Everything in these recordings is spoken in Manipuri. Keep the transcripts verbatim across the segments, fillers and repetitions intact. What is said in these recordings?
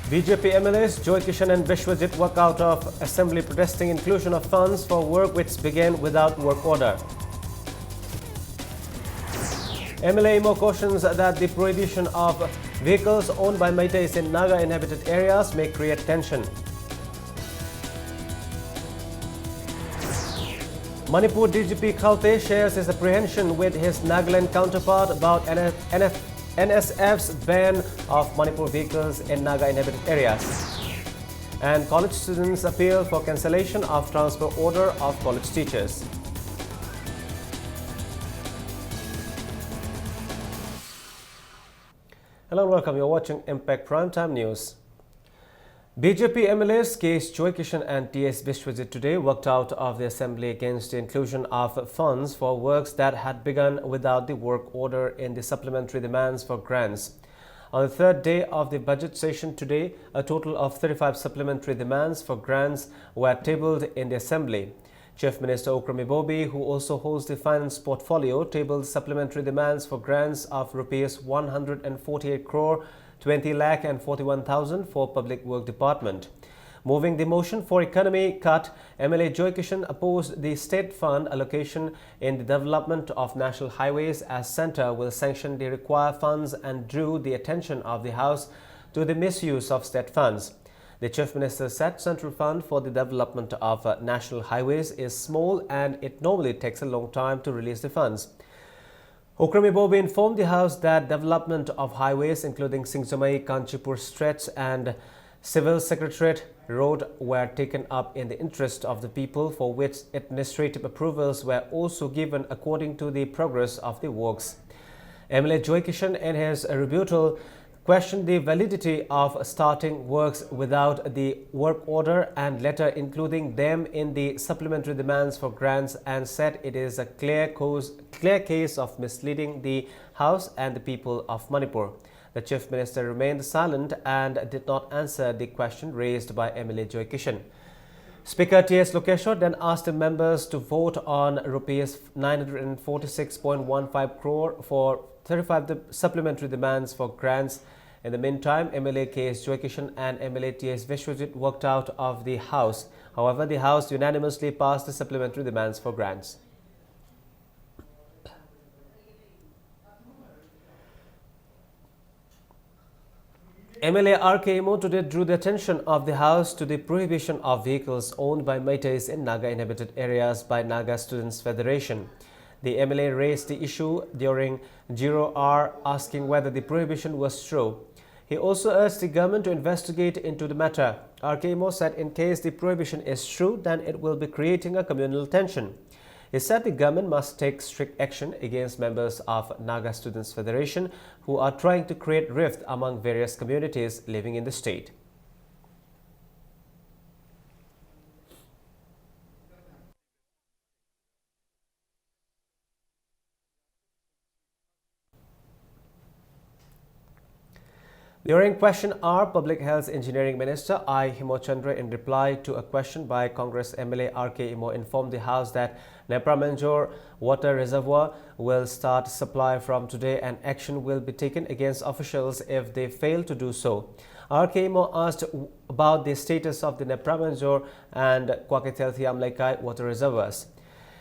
B J P M L As Joy Kishan and Biswajit walk out of assembly protesting inclusion of funds for work which began without work order. M L A Imo cautions that the prohibition of vehicles owned by Meiteis in Naga inhabited areas may create tension. Manipur D G P Khalte shares his apprehension with his Nagaland counterpart about N F, N F, N S F's ban of Manipur vehicles in Naga inhabited areas. And college students appeal for cancellation of transfer order of college teachers. Hello and welcome. You're watching Impact Primetime News. B J P M L As K S Joy Kishan and T S Biswajit today walked out of the assembly against the inclusion of funds for works that had begun without the work order in the supplementary demands for grants. On the third day of the budget session today, a total of thirty-five supplementary demands for grants were tabled in the assembly. Chief Minister Okram Ibobi, who also holds the finance portfolio, tabled supplementary demands for grants of rupees one hundred forty-eight crore twenty lakh and forty-one thousand for Public Work Department. Moving the motion for economy cut, M L A Joy Kishan opposed the state fund allocation in the development of national highways as centre will sanction the required funds and drew the attention of the House to the misuse of state funds. The Chief Minister said central fund for the development of uh, national highways is small and it normally takes a long time to release the funds. Okram Ibobi informed the House that development of highways including Singjamei-Kanchipur stretch and Civil Secretariat Road were taken up in the interest of the people, for which administrative approvals were also given according to the progress of the works. M L A Joy Kishan, in his rebuttal, questioned the validity of starting works without the work order and letter including them in the supplementary demands for grants and said it is a clear cause, clear case of misleading the House and the people of Manipur. The Chief Minister remained silent and did not answer the question raised by M L A Joy Kishan. Speaker T S Lokeshwar then asked the members to vote on rupees nine hundred forty-six point one five crore for thirty-five de- supplementary demands for grants In the meantime, M L A K S Joykishan and M L A T S Vishwajit walked out of the House. However, the House unanimously passed the supplementary demands for grants. M L A R K Imo today drew the attention of the House to the prohibition of vehicles owned by Meiteis in Naga inhabited areas by Naga Students Federation. The M L A raised the issue during zero hour, asking whether the prohibition was true. He also urged the government to investigate into the matter. R K Imo said in case the prohibition is true, then it will be creating a communal tension. He said the government must take strict action against members of Naga Students Federation who are trying to create rift among various communities living in the state. During question hour, Public Health Engineering Minister I Hemochandra, in reply to a question by Congress M L A R K Imo, informed the House that Nepra Manjor water reservoir will start supply from today and action will be taken against officials if they fail to do so. R K Imo asked about the status of the Nepra Manjor and Kwakethel Thiam Leikai water reservoirs.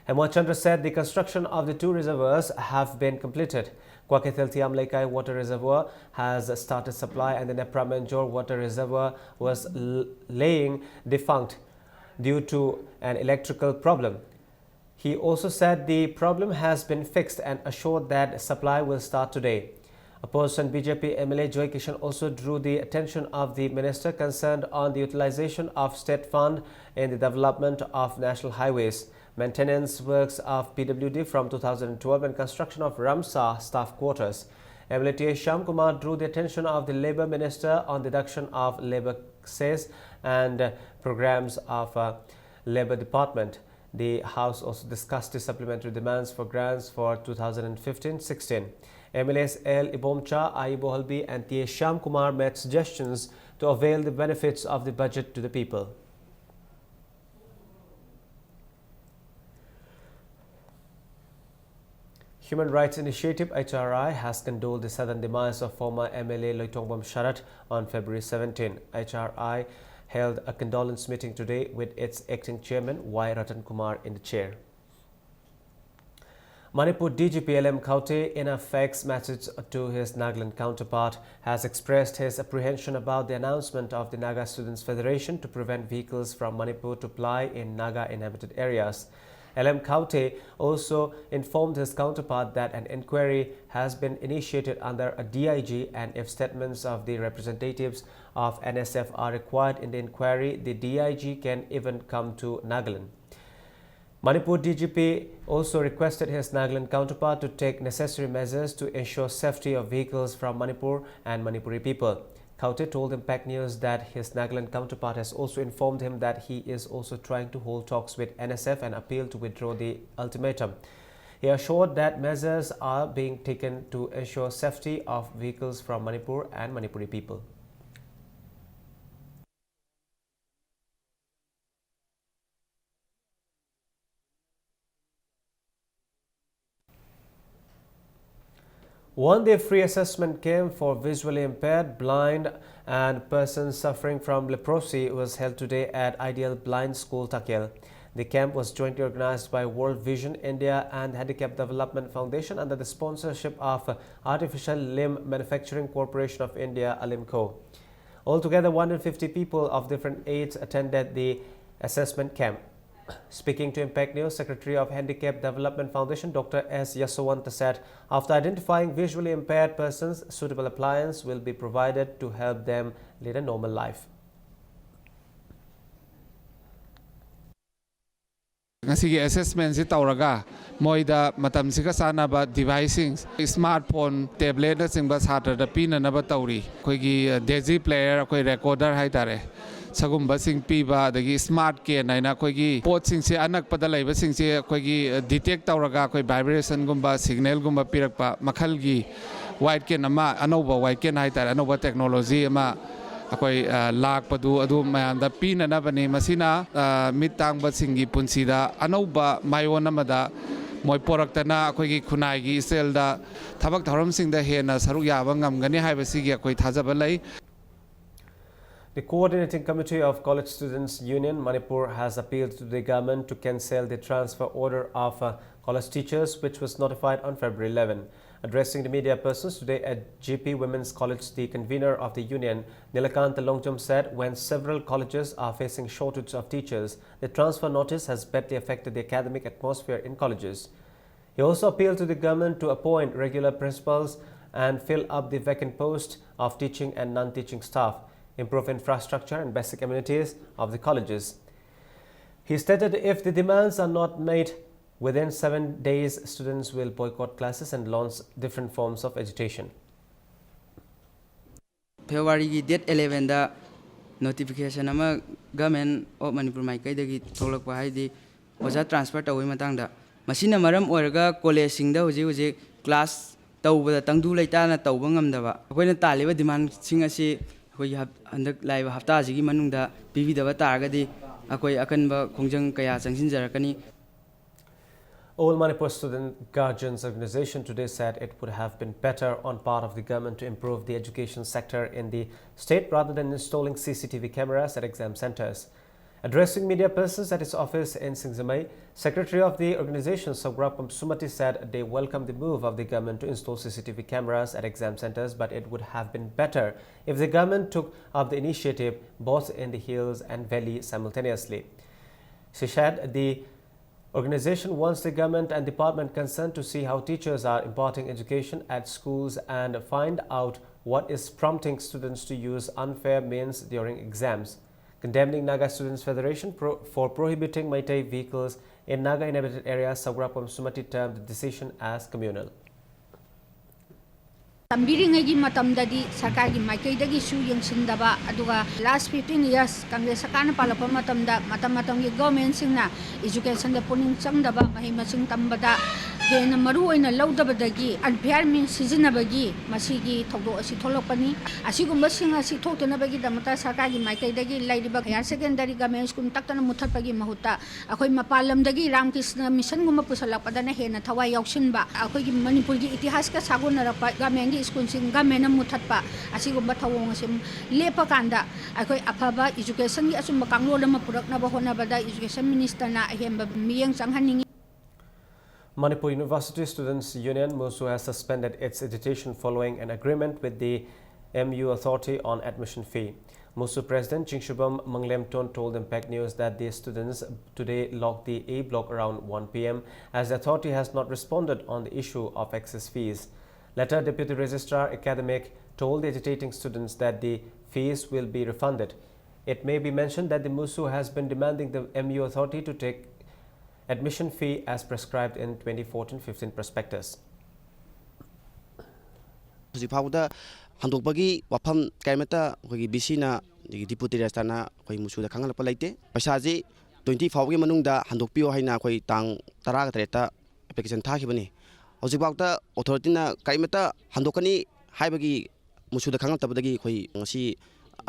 Hemochandra said the construction of the two reservoirs have been completed. Kwakethel Thiam Leikai water reservoir has started supply and the Nepra Manjor water reservoir was l- laying defunct due to an electrical problem. He also said the problem has been fixed and assured that supply will start today. Opposition B J P M L A Joy Kishan also drew the attention of the minister concerned on the utilization of state fund in the development of national highways, maintenance works of P W D from two thousand twelve and construction of Ramsar staff quarters. M L A T A Shyam Kumar drew the attention of the Labour Minister on deduction of labour cess and programs of uh, Labour Department. The House also discussed the supplementary demands for grants for two thousand fifteen sixteen. M L As L Ibomcha, Ayi Bohalbi, and T A Shyam Kumar made suggestions to avail the benefits of the budget to the people. Human Rights Initiative, H R I, has condoled the sudden demise of former M L A Loitongpam Sharath on February seventeen. H R I held a condolence meeting today with its acting chairman, Y Ratan Kumar, in the chair. Manipur D G P L M Khaute, in a fax message to his Nagaland counterpart, has expressed his apprehension about the announcement of the Naga Students Federation to prevent vehicles from Manipur to ply in Naga inhabited areas. L M Khaute also informed his counterpart that an inquiry has been initiated under a D I G, and if statements of the representatives of N S F are required in the inquiry, the D I G can even come to Nagaland. Manipur D G P also requested his Nagaland counterpart to take necessary measures to ensure safety of vehicles from Manipur and Manipuri people. Khaute told Impact News that his Nagaland counterpart has also informed him that he is also trying to hold talks with N S F and appeal to withdraw the ultimatum. He assured that measures are being taken to ensure safety of vehicles from Manipur and Manipuri people. One-day free assessment camp for visually impaired, blind, and persons suffering from leprosy was held today at Ideal Blind School, Takel. The camp was jointly organized by World Vision India and Handicap Development Foundation under the sponsorship of Artificial Limb Manufacturing Corporation of India, Alimco. Altogether, one hundred fifty people of different age attended the assessment camp. Speaking to Impact News, Secretary of Handicap Development Foundation, Doctor S Yasowanta, said after identifying visually impaired persons, suitable appliance will be provided to help them lead a normal life. ꯉꯁꯤꯒꯤ ꯑꯦꯁꯦꯁꯃꯦꯟꯁꯤ ꯇꯧꯔꯒ ꯃꯣꯏꯗ ꯃꯇꯝꯁꯤꯒ ꯆꯥꯟꯅꯕ ꯗꯤꯚꯥꯏꯁꯁꯤꯡ, ꯁ꯭ꯃꯥꯔꯠ ꯐꯣꯟ, ꯇꯦꯕ꯭ꯂꯦꯠꯅꯆꯤꯡꯕ ꯁꯥꯇ꯭ꯔꯗ ꯄꯤꯅꯅꯕ ꯇꯧꯔꯤ꯫ ꯑꯩꯈꯣꯏꯒꯤ ꯗꯦꯖꯤ ꯄ꯭ꯂꯦꯌꯔ, ꯑꯩꯈꯣꯏ ꯔꯦꯀꯣꯔꯗꯔ ꯍꯥꯏꯇꯥꯔꯦ, ꯁꯒꯨꯝꯕꯁꯤꯡ ꯄꯤꯕ, ꯑꯗꯒꯤ ꯁ꯭ꯃꯥꯔꯠ ꯀꯦꯟ ꯍꯥꯏꯅ ꯑꯩꯈꯣꯏꯒꯤ ꯄꯣꯠꯁꯤꯡꯁꯦ, ꯑꯅꯛꯄꯗ ꯂꯩꯕꯁꯤꯡꯁꯦ ꯑꯩꯈꯣꯏꯒꯤ ꯗꯤꯇꯦꯛ ꯇꯧꯔꯒ ꯑꯩꯈꯣꯏ ꯚꯥꯏꯕ꯭ꯔꯦꯁꯟꯒꯨꯝꯕ, ꯁꯤꯒꯅꯦꯜꯒꯨꯝꯕ ꯄꯤꯔꯛꯄ ꯃꯈꯜꯒꯤ ꯋꯥꯏꯠ ꯀꯦꯟ ꯑꯃ, ꯑꯅꯧꯕ ꯋꯥꯏꯠ ꯀꯦꯟ ꯍꯥꯏꯇꯥꯔꯦ, ꯑꯅꯧꯕ ꯇꯦꯛꯅꯣꯂꯣꯖꯤ ꯑꯃ ꯑꯩꯈꯣꯏ ꯂꯥꯛꯄꯗꯨ ꯑꯗꯨ ꯃꯌꯥꯝꯗ ꯄꯤꯅꯅꯕꯅꯤ꯫ ꯃꯁꯤꯅ ꯃꯤꯠ ꯇꯥꯡꯕꯁꯤꯡꯒꯤ ꯄꯨꯟꯁꯤꯗ ꯑꯅꯧꯕ ꯃꯥꯏꯑꯣꯟ ꯑꯃꯗ ꯃꯣꯏ ꯄꯣꯔꯛꯇꯅ ꯑꯩꯈꯣꯏꯒꯤ ꯈꯨꯟꯅꯥꯏꯒꯤ ꯏꯆꯦꯜꯗ ꯊꯕꯛ ꯊꯧꯔꯝꯁꯤꯡꯗ ꯍꯦꯟꯅ ꯁꯔꯨꯛ ꯌꯥꯕ ꯉꯝꯒꯅꯤ ꯍꯥꯏꯕꯁꯤꯒꯤ ꯑꯩꯈꯣꯏ ꯊꯥꯖꯕ ꯂꯩ꯫ The Coordinating Committee of College Students Union Manipur has appealed to the government to cancel the transfer order of uh, college teachers, which was notified on February eleven. Addressing the media persons today at G P Women's College, the convener of the union, Nilakanta Longjam, said when several colleges are facing shortage of teachers, the transfer notice has badly affected the academic atmosphere in colleges. He also appealed to the government to appoint regular principals and fill up the vacant post of teaching and non-teaching staff, improve infrastructure and basic amenities of the colleges. He stated if the demands are not made within seven days, students will boycott classes and launch different forms of agitation. Februaryꯒꯤ date elevenꯗ notification ꯑꯃ Government of Manipur ꯃꯥꯏꯀꯩꯗꯒꯤ ꯊꯣꯛꯂꯛꯄ, ꯍꯥꯏꯗꯤ ꯑꯣꯖꯥ transfer ꯇꯧꯕꯒꯤ ꯃꯇꯥꯡꯗ꯫ ꯃꯁꯤꯅ ꯃꯔꯝ ꯑꯣꯏꯔꯒ collegeꯁꯤꯡꯗ ꯍꯧꯖꯤꯛ ꯍꯧꯖꯤꯛ class ꯇꯧꯕꯗ ꯇꯪꯗꯨ ꯂꯩꯇꯥꯅ ꯇꯧꯕ ꯉꯝꯗꯕ꯫ ꯑꯩꯈꯣꯏꯅ ꯇꯥꯜꯂꯤꯕ demandꯁꯤꯡ ꯑꯁꯤ ꯑꯩꯈꯣꯏꯒꯤ ꯍꯞ-, ꯍꯟꯗꯛ ꯂꯥꯛꯏꯕ ꯍꯞꯇꯥꯁꯤꯒꯤ ꯃꯅꯨꯡꯗ ꯄꯤꯕꯤꯗꯕ ꯇꯥꯔꯒꯗꯤ ꯑꯩꯈꯣꯏ ꯑꯀꯟꯕ ꯈꯣꯡꯖꯪ ꯀꯌꯥ ꯆꯪꯁꯤꯟꯖꯔꯛꯀꯅꯤ꯫ All Manipur Student Guardians Organization today said it would have been better on part of the government to improve the education sector in the state rather than installing C C T V cameras at exam centers. Addressing media persons at its office in Singjamei, Secretary of the organization Sagrapam Sumati said they welcome the move of the government to install C C T V cameras at exam centers, but it would have been better if the government took up the initiative both in the hills and valley simultaneously. She said the organization wants the government and department concerned to see how teachers are imparting education at schools and find out what is prompting students to use unfair means during exams. Condemning Naga Students Federation pro- for prohibiting Meitei vehicles in Naga inhabited areas, Sagrapam Sumati termed the decision as communal. ꯇꯝꯕꯤꯔꯤꯉꯩꯒꯤ ꯃꯇꯝꯗꯗꯤ ꯁꯔꯀꯥꯔꯒꯤ ꯃꯥꯏꯀꯩꯗꯒꯤꯁꯨ ꯌꯦꯡꯁꯤꯟꯗꯕ, ꯑꯗꯨꯒ last fifteen years ꯀꯪꯒ꯭ꯔꯦꯁ ꯁꯔꯀꯥꯔꯅ ꯄꯥꯜꯂꯛꯄ ꯃꯇꯝꯗ ꯃꯇꯝ ꯃꯇꯝꯒꯤ governmentꯁꯤꯡꯅ educationꯗ ꯄꯨꯛꯅꯤꯡ ꯆꯪꯗꯕ, ꯃꯍꯩ ꯃꯁꯤꯡ ꯇꯝꯕꯗ ꯍꯦꯟꯅ ꯃꯔꯨ ꯑꯣꯏꯅ ꯂꯧꯗꯕꯗꯒꯤ unfair means ꯁꯤꯖꯤꯟꯅꯕꯒꯤ ꯃꯁꯤꯒꯤ ꯊꯧꯗꯣꯛ ꯑꯁꯤ ꯊꯣꯛꯂꯛꯄꯅꯤ꯫ ꯑꯁꯤꯒꯨꯝꯕꯁꯤꯡ ꯑꯁꯤ ꯊꯣꯛꯇꯅꯕꯒꯤꯗꯃꯛꯇ ꯁꯔꯀꯥꯔꯒꯤ ꯃꯥꯏꯀꯩꯗꯒꯤ ꯂꯩꯔꯤꯕ higher secondary government school ꯇꯛꯇꯅ ꯃꯨꯊꯠꯄꯒꯤ ꯃꯍꯨꯠꯇ ꯑꯩꯈꯣꯏ ꯃꯄꯥꯟ ꯂꯝꯗꯒꯤ ꯔꯥꯝꯀ꯭ꯔꯤꯁꯅ ꯃꯤꯁꯟꯒꯨꯝꯕ ꯄꯨꯁꯜꯂꯛꯄꯗꯅ ꯍꯦꯟꯅ ꯊꯋꯥꯏ ꯌꯥꯎꯁꯤꯟꯕ, ꯑꯩꯈꯣꯏꯒꯤ ꯃꯅꯤꯄꯨꯔꯒꯤ ꯏꯇꯤꯍꯥꯁꯀ ꯁꯥꯒꯣꯟꯅꯔꯛꯄ governmentꯒꯤ schoolꯁꯤꯡ governmentꯅ ꯃꯨꯊꯠꯄ, ꯑꯁꯤꯒꯨꯝꯕ ꯊꯧꯑꯣꯡ ꯑꯁꯤ ꯂꯦꯞꯄꯀꯥꯟꯗ ꯑꯩꯈꯣꯏ ꯑꯐꯕ educationꯒꯤ ꯑꯆꯨꯝꯕ ꯀꯥꯡꯂꯣꯟ ꯑꯃ ꯄꯨꯔꯛꯅꯕ ꯍꯣꯠꯅꯕꯗ education ministerꯅ ꯑꯍꯦꯟꯕ ꯃꯤꯠꯌꯦꯡ ꯆꯪꯍꯟꯅꯤꯡꯏ꯫ Manipur University Students Union, MUSU, has suspended its agitation following an agreement with the M U authority on admission fee. MUSU President Chingshubam Manglemton told Impact News that the students today locked the A block around one P M as the authority has not responded on the issue of excess fees. Later, Deputy Registrar Academic told the agitating students that the fees will be refunded. It may be mentioned that the MUSU has been demanding the M U authority to take admission fee as prescribed in twenty fourteen fifteen prospectus. ꯍꯧꯖꯤꯛ ꯐꯥꯎꯕꯗ ꯍꯟꯗꯣꯛꯄꯒꯤ ꯋꯥꯐꯝ ꯀꯔꯤꯃꯠꯇ ꯑꯩꯈꯣꯏꯒꯤ ꯕꯤ ꯁꯤꯅ ꯑꯗꯒꯤ ꯗꯤꯄꯨꯇꯤ ꯔꯦꯖꯤꯁꯇ꯭ꯔꯥꯔꯅ ꯑꯩꯈꯣꯏ ꯃꯨꯁꯨꯗ ꯈꯪꯍꯜꯂꯛꯄ ꯂꯩꯇꯦ꯫ ꯄꯩꯁꯥꯁꯤ twenty ꯐꯥꯎꯕꯒꯤ ꯃꯅꯨꯡꯗ ꯍꯟꯗꯣꯛꯄꯤꯌꯣ ꯍꯥꯏꯅ ꯑꯩꯈꯣꯏ ꯇꯥꯡ ꯇꯔꯥꯒ ꯇꯔꯦꯠꯇ application ꯊꯥꯈꯤꯕꯅꯤ꯫ ꯍꯧꯖꯤꯛꯐꯥꯎꯗ authorityꯅ ꯀꯔꯤꯃꯠꯇ ꯍꯟꯗꯣꯛꯀꯅꯤ ꯍꯥꯏꯕꯒꯤ ꯃꯨꯁꯨꯗ ꯈꯪꯉꯛꯇꯕꯗꯒꯤ ꯑꯩꯈꯣꯏ ꯉꯁꯤ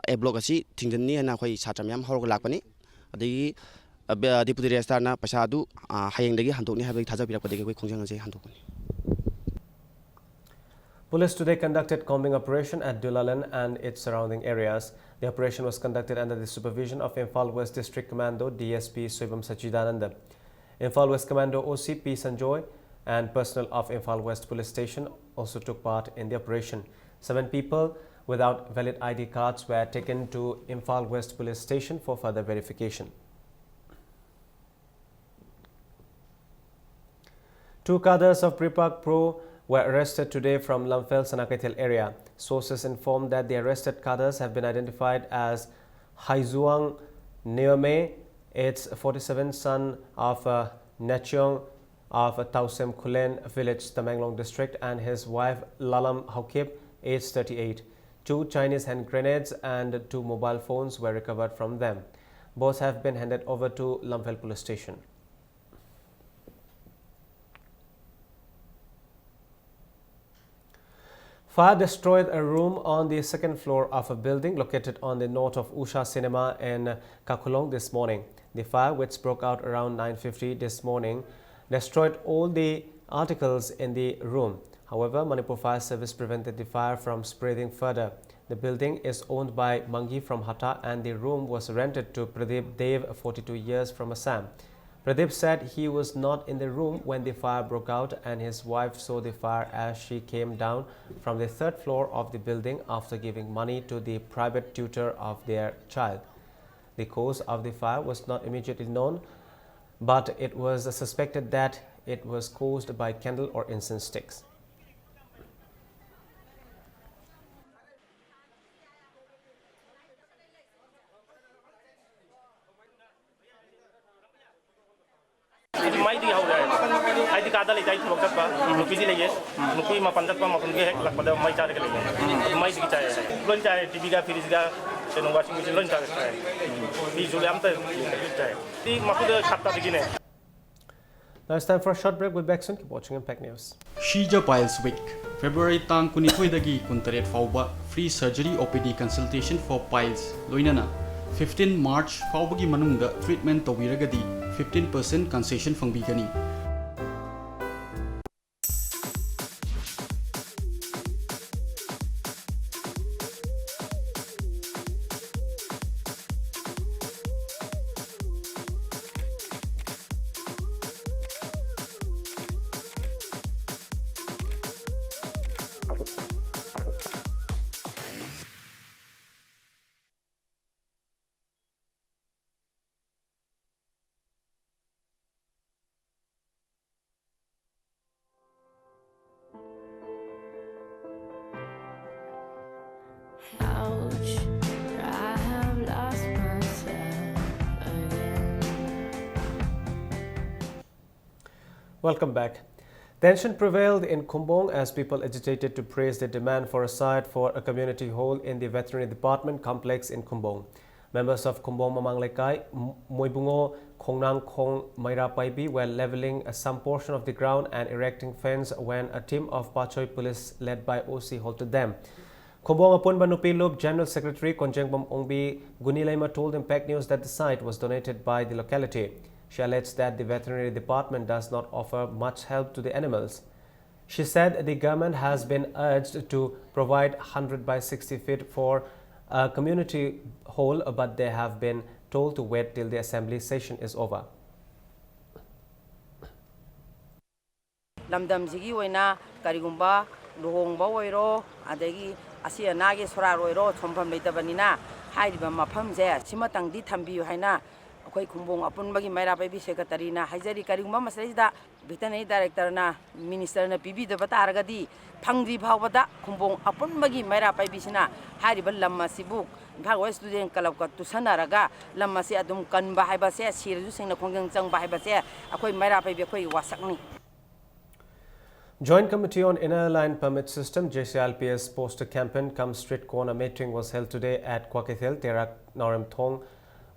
A block ꯑꯁꯤ ꯊꯤꯡꯖꯤꯟꯅꯤ ꯍꯥꯏꯅ ꯑꯩꯈꯣꯏ ꯁꯥꯇ꯭ꯔ ꯃꯌꯥꯝ ꯍꯧꯔꯒ ꯂꯥꯛꯄꯅꯤ꯫ ꯑꯗꯒꯤ ꯗꯤꯄꯨꯇꯤ ꯔꯦꯖꯤꯁꯇ꯭ꯔꯥꯔꯅ ꯄꯩꯁꯥ ꯑꯗꯨ ꯍꯌꯦꯡꯗꯒꯤ ꯍꯟꯗꯣꯛꯅꯤ ꯍꯥꯏꯕꯒꯤ ꯊꯥꯖꯕ ꯄꯤꯔꯛꯄꯗꯒꯤ ꯑꯩꯈꯣꯏ ꯈꯣꯡꯖꯪ ꯑꯁꯤ ꯍꯟꯗꯣꯛꯄꯅꯤ꯫ Police today conducted combing operation at Dulaland and its surrounding areas. The operation was conducted under the supervision of Imphal West District Commando D S P Soibam Sachidananda. Imphal West Commando O C P Sanjoy and personnel of Imphal West Police Station also took part in the operation. Seven people without valid I D cards were taken to Imphal West Police Station for further verification. Two cadres of Pripak Pro were arrested today from Lamphel Sanakaithel area. Sources informed that the arrested cadres have been identified as Haizuang Neome, age forty-seven, son of uh, Nachiong of Tausem Khulen village, Tamenglong district, and his wife Lalam Haokip, age thirty-eight. Two Chinese hand grenades and two mobile phones were recovered from them. Both have been handed over to Lamphel police station. Fire destroyed a room on the second floor of a building located on the north of Usha Cinema in Kakhulong this morning. The fire, which broke out around nine fifty this morning, destroyed all the articles in the room. However, Manipur Fire Service prevented the fire from spreading further. The building is owned by Mangi from Hatta, and the room was rented to Pradeep Dev, forty-two years, from Assam. Pradeep said he was not in the room when the fire broke out, and his wife saw the fire as she came down from the third floor of the building after giving money to the private tutor of their child. The cause of the fire was not immediately known, but it was suspected that it was caused by candle or incense sticks. ꯑꯩꯗꯤ ꯃꯩꯗꯤ ꯍꯧꯔꯦ꯫ ꯑꯩꯗꯤ ꯀꯥꯗ ꯂꯩꯇꯦ, ꯑꯩ ꯊꯕꯛ ꯆꯠꯄ꯫ ꯅꯨꯄꯤꯗꯤ ꯂꯩꯌꯦ꯫ ꯅꯨꯄꯤ ꯃꯄꯥꯟ ꯆꯠꯄ ꯃꯐꯝꯗꯒꯤ ꯍꯦꯛ ꯂꯥꯛꯄꯗ ꯃꯩ ꯆꯥꯔꯒ ꯂꯩꯌꯦ꯫ ꯃꯩꯗꯒꯤ ꯆꯥꯏꯌꯦ꯫ ꯂꯣꯏ ꯆꯥꯏꯌꯦ꯫ ꯇꯤꯚꯤꯒ, ꯐ꯭ꯔꯤꯖꯒ, ꯀꯩꯅꯣ, ꯋꯥꯁꯤꯡ ꯃꯦꯆꯤꯟ ꯂꯣꯏ ꯆꯥꯔꯒ ꯆꯥꯏꯌꯦ꯫ ꯐꯤ ꯁꯨꯕ ꯑꯝꯇ ꯂꯩꯇꯦ, ꯂꯣꯏ ꯆꯥꯏꯌꯦ꯫ ꯁꯤ ꯃꯈꯣꯏꯗ ꯁꯥꯞꯇꯗꯒꯤꯅꯦ꯫ Now it's time for a short break. We'll be back soon. Keep watching Impact News. Shija Piles Week, February ꯇꯥꯡ ꯀꯨꯟꯅꯤꯊꯣꯏꯗꯒꯤ ꯀꯨꯟꯇꯔꯦꯠ ꯐꯥꯎꯕ free surgery O P D consultation for piles ꯂꯣꯏꯅꯅ fifteen March ꯐꯥꯎꯕꯒꯤ ꯃꯅꯨꯡꯗ treatment ꯇꯧꯕꯤꯔꯒꯗꯤ fifteen percent concession ꯐꯪꯕꯤꯒꯅꯤ꯫ Ouch, I have lost myself again. Welcome back. Tension prevailed in Khumbong as people agitated to press the demand for a site for a community hall in the veterinary department complex in Khumbong. Members of Khumbong Mamang Lekai, M-, Moibungo, Khongnang Khong, Meira Paibi were leveling, uh, some portion of the ground and erecting fence when a team of Pachoi police led by O C halted them. Khumbong Apunba Nupi Lup General Secretary Konjengbam Ongbi Gunileima told Impact News that the site was donated by the locality. She alleged that the veterinary department does not offer much help to the animals. She said the government has been urged to provide hundred by sixty feet for a community hall, but they have been told to wait till the assembly session is over. ꯂꯝꯗꯝꯁꯤꯒꯤ ꯑꯣꯏꯅ ꯀꯔꯤꯒꯨꯝꯕ ꯂꯨꯍꯣꯡꯕ ꯑꯣꯏꯔꯣ, ꯑꯗꯒꯤ ꯑꯁꯤ ꯑꯅꯥꯒꯤ ꯁꯣꯔꯥꯠ ꯑꯣꯏꯔꯣ, ꯁꯣꯟꯐꯝ ꯂꯩꯇꯕꯅꯤꯅ ꯍꯥꯏꯔꯤꯕ ꯃꯐꯝꯁꯦ ꯁꯤꯃꯇꯪꯗꯤ ꯊꯝꯕꯤꯌꯨ ꯍꯥꯏꯅ ꯑꯩꯈꯣꯏ ꯈꯨꯝꯕꯣꯡ ꯑꯄꯨꯟꯕꯒꯤ ꯃꯩꯔꯥ ꯄꯥꯏꯕꯤ ꯁꯦꯀ꯭ꯔꯦꯇꯔꯤꯅ ꯍꯥꯏꯖꯔꯤ꯫ ꯀꯔꯤꯒꯨꯝꯕ ꯃꯁꯤꯗꯩꯁꯤꯗ ꯚꯦꯇꯅꯔꯤ ꯗꯥꯏꯔꯦꯛꯇꯔꯅ, ꯃꯤꯅꯤꯁꯇꯔꯅ ꯄꯤꯕꯤꯗꯕ ꯇꯥꯔꯒꯗꯤ ꯐꯪꯗ꯭ꯔꯤ ꯐꯥꯎꯕꯗ ꯈꯨꯝꯕꯣꯡ ꯑꯄꯨꯟꯕꯒꯤ ꯃꯩꯔꯥ ꯄꯥꯏꯕꯤꯁꯤꯅ ꯍꯥꯏꯔꯤꯕ ꯂꯝ ꯑꯁꯤꯕꯨ ꯏꯝꯐꯥꯜ ꯋꯦꯁ ꯁ꯭ꯇꯨꯗꯦꯟ ꯀ꯭ꯂꯕꯀ ꯇꯨꯁꯟꯅꯔꯒ ꯂꯝ ꯑꯁꯤ ꯑꯗꯨꯝ ꯀꯟꯕ ꯍꯥꯏꯕꯁꯦ, ꯁꯤꯔꯁꯨ ꯁꯤꯡꯅ ꯈꯣꯡꯖꯪ ꯆꯪꯕ ꯍꯥꯏꯕꯁꯦ ꯑꯩꯈꯣꯏ ꯃꯩꯔꯥ ꯄꯥꯏꯕꯤ ꯑꯩꯈꯣꯏꯒꯤ ꯋꯥꯁꯛꯅꯤ꯫ Joint Committee on Inner Line Permit System, J C I L P S poster campaign cum street corner meeting was held today at Kwakethel, Terak, Naoremthong,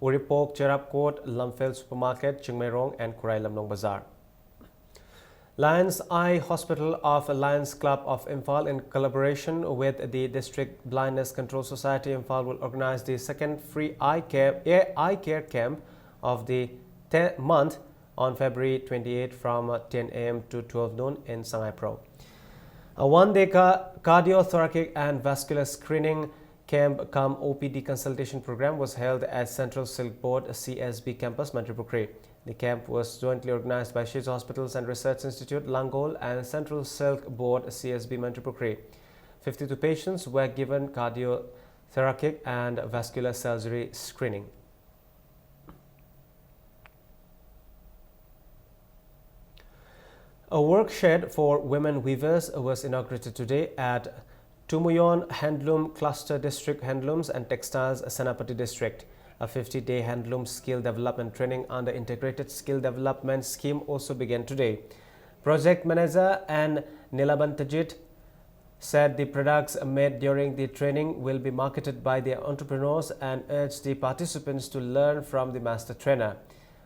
Uripok, Cherapkot, Lamphel Supermarket, Chingmeirong and Khurai Lamnong Bazar. Lions Eye Hospital of Lions Club of Imphal, in collaboration with the District Blindness Control Society Imphal, will organize the second free eye care, eye care camp of the te- month on February twenty-eighth from, uh, ten a m to twelve noon in Sangaipro. A one-day ca- cardiothoracic and vascular screening camp cum O P D consultation program was held at Central Silk Board, C S B campus, Mantripukhri. The camp was jointly organized by Shizu Hospitals and Research Institute, Langol, and Central Silk Board, C S B, Mantripukhri. Fifty-two patients were given cardiothoracic and vascular surgery screening. A work shed for women weavers was inaugurated today at Tumuyon Handloom Cluster District Handlooms and Textiles, Senapati District. A fifty-day handloom skill development training under Integrated Skill Development Scheme also began today. Project Manager N Nilabantajit said the products made during the training will be marketed by the entrepreneurs and urged the participants to learn from the master trainer.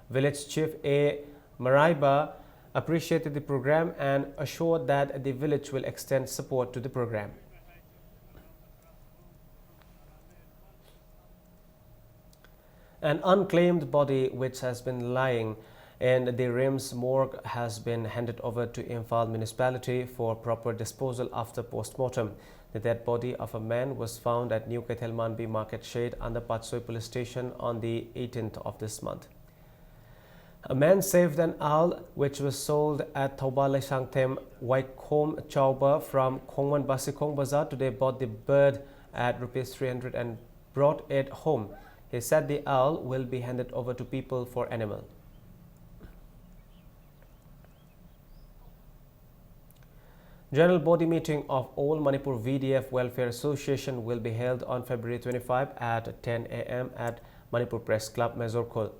Village Chief A Maraiba appreciated the program and assured that the village will extend support to the program. An unclaimed body which has been lying in the RIMS morgue has been handed over to Imphal municipality for proper disposal after post-mortem. The dead body of a man was found at New Keithelmanbi market shade under Patsoi police station on the eighteenth of this month. A man saved an owl which was sold at Thoubal Leishangthem Waikhom Chauba from Khongman Basikhong Bazaar. Today bought the bird at rupees three hundred and brought it home. He said the owl will be handed over to people for animal. General body meeting of All Manipur V D F Welfare Association will be held on February twenty-five at ten a m at Manipur Press Club, Mezorkhol.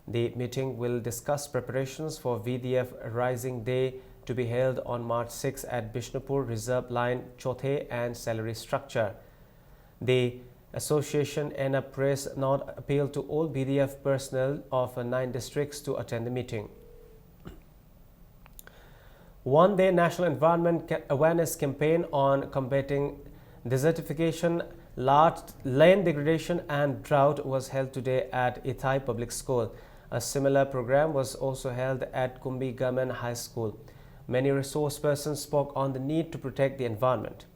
The meeting will discuss preparations for V D F Rising Day to be held on March six at Bishnupur, Reserve Line, Chothe and salary structure. The association in a press note appealed to all V D F personnel of nine districts to attend the meeting. One day national environment ca- awareness campaign on combating desertification, large land degradation and drought was held today at Ithai Public School. A similar program was also held at Kumbi Government High School. Many resource persons spoke on the need to protect the environment.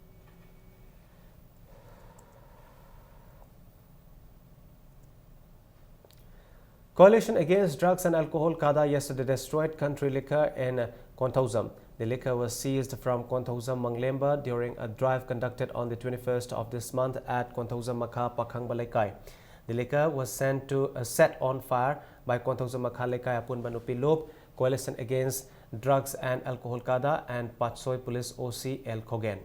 Coalition Against Drugs and Alcohol CADA yesterday destroyed country liquor in Konthoujam. The liquor was seized from Konthoujam Manglemba during a drive conducted on the twenty-first of this month at Konthoujam Makha Pakhangba Leikai. The liquor was sent to uh, set on fire by Konthoujam Makha Leikai Apunba Nupi Lop, Coalition Against Drugs and Alcohol CADA, and Patsoi Police O C L Khogen.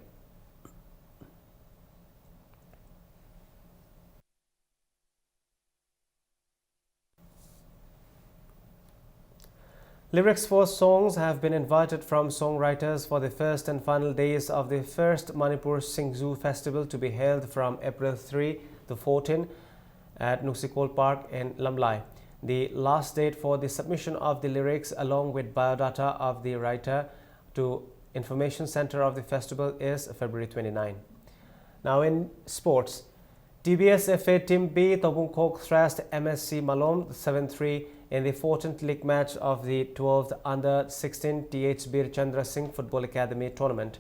Lyrics for songs have been invited from songwriters for the first and final days of the first Manipur Singju Festival, to be held from April three to fourteen at Nuksikol Park in Lamlai. The last date for the submission of the lyrics along with biodata of the writer to Information Center of the festival is February twenty-nine. Now in sports, T B S F A Team B Tobungkhok thrashed M S C Malom seven three in the fourteenth league match of the twelfth Under sixteen T H Bir Chandra Singh Football Academy tournament.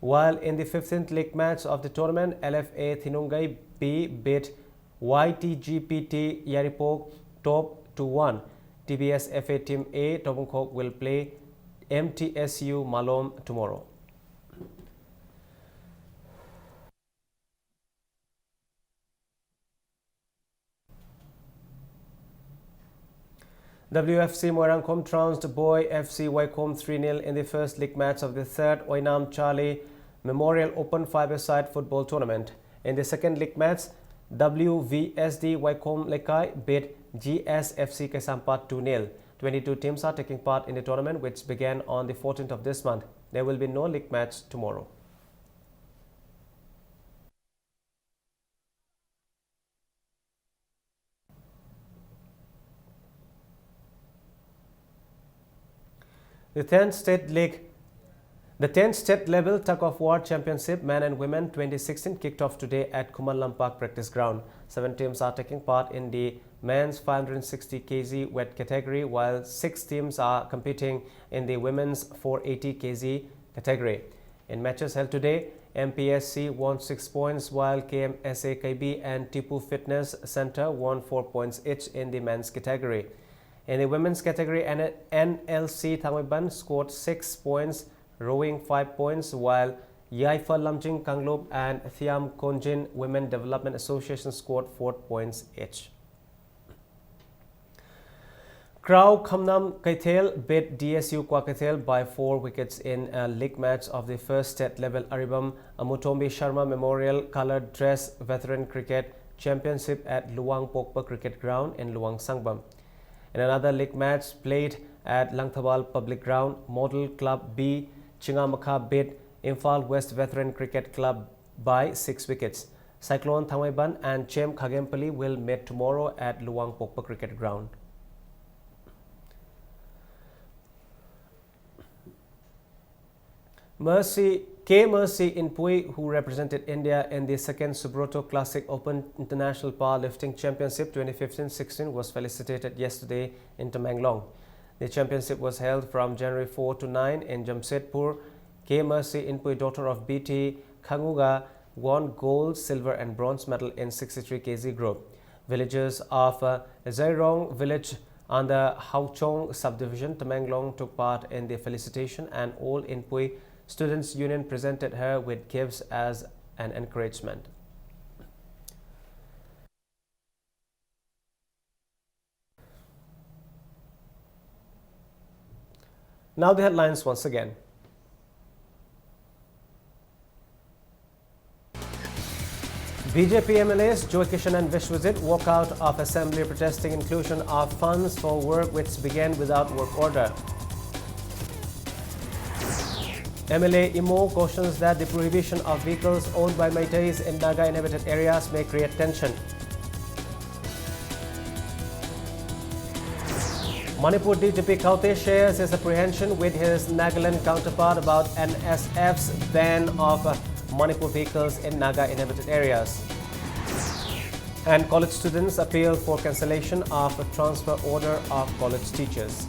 While in the fifteenth league match of the tournament, L F A Thinungai B beat Y T G P T Yaripok Top two one. T B S F A Team A Tobungkhok will play M T S U Malom tomorrow. W F C Moirangkhom trounced Boy F C Waikhom three nil in the first league match of the third Oinam Charlie Memorial Open five-a-side football tournament. In the second league match, W V S D Waikhom Lekai beat G S F C Kaisampat two nil. Twenty-two teams are taking part in the tournament, which began on the fourteenth of this month. There will be no league match tomorrow. The tenth State League, the tenth State Level Tug of War Championship Men and Women twenty sixteen kicked off today at Khuman Lampak Practice Ground. Seven teams are taking part in the men's five hundred sixty K G weight category, while six teams are competing in the women's four eighty K G category. In matches held today, M P S C won six points, while K M S A K B and Tipu Fitness Center won four points each in the men's category. In the women's category, N-, N L C Thangmeiban scored six points, rowing five points, while Yaifa Lamjing Kanglup and Thiam Konjin Women Development Association scored four points each. Krao Khamnam Kaithel beat D S U Kwa Kaithel by four wickets in a league match of the first state level Aribam Amutombi Sharma Memorial Coloured Dress Veteran Cricket Championship at Luang Pokpa Cricket Ground in Luang Sangbam. In another league match played at Langthawal Public Ground, Model Club B, Chingamakha beat Imphal West Veteran Cricket Club by six wickets. Cyclone Thangmeiban and Chem Khagempally will meet tomorrow at Luwangpokpa Cricket Ground. Mercy, K Mercy Inpui, who represented India in the second Subroto Classic Open International Powerlifting Championship twenty fifteen sixteen, was felicitated yesterday in Tamenglong. The championship was held from January four to nine in Jamshedpur. K Mercy Inpui, daughter of B T Khanguga, won gold, silver and bronze medal in sixty-three K G group. Villagers of uh, Zairong village under Hauchong subdivision, Tamenglong, took part in the felicitation, and all Inpui Students Union presented her with gifts as an encouragement. Now the headlines once again. B J P M L As Joy Kishan and Vishwajit walk out of assembly protesting inclusion of funds for work which began without work order. M L A Imo cautions that the prohibition of vehicles owned by Meiteis in Naga inhabited areas may create tension. Manipur D G P Khaute shares his apprehension with his Nagaland counterpart about N S F's ban of uh, Manipur vehicles in Naga inhabited areas. And college students appeal for cancellation of a transfer order of college teachers.